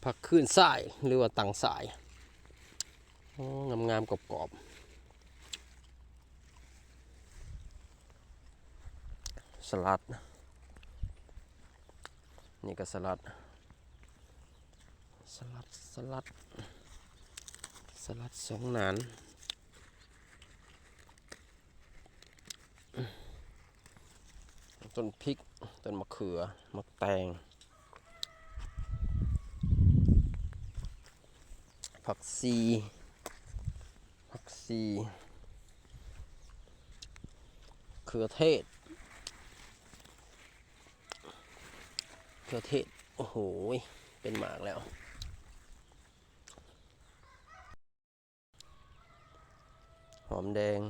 ຜັກຄືນຊາຍ ຫຼືວ່າຕັງຊາຍ. ໂອ້ ງາມໆ ກອບໆ. ສະຫຼັດ ນີ້ກໍສະຫຼັດ ສະຫຼັດ ສະຫຼັດ ສະຫຼັດສອງໜານ. ຕົ້ນພິກ ຕົ້ນມະເຂືອ ໝາກແຕງ ຜັກຊີ ຜັກຊີ ເຂືອເທດ ເຂືອເທດ. ໂອ້ໂຫ ເປັນໝາກແລ້ວ. ຫອມແດງ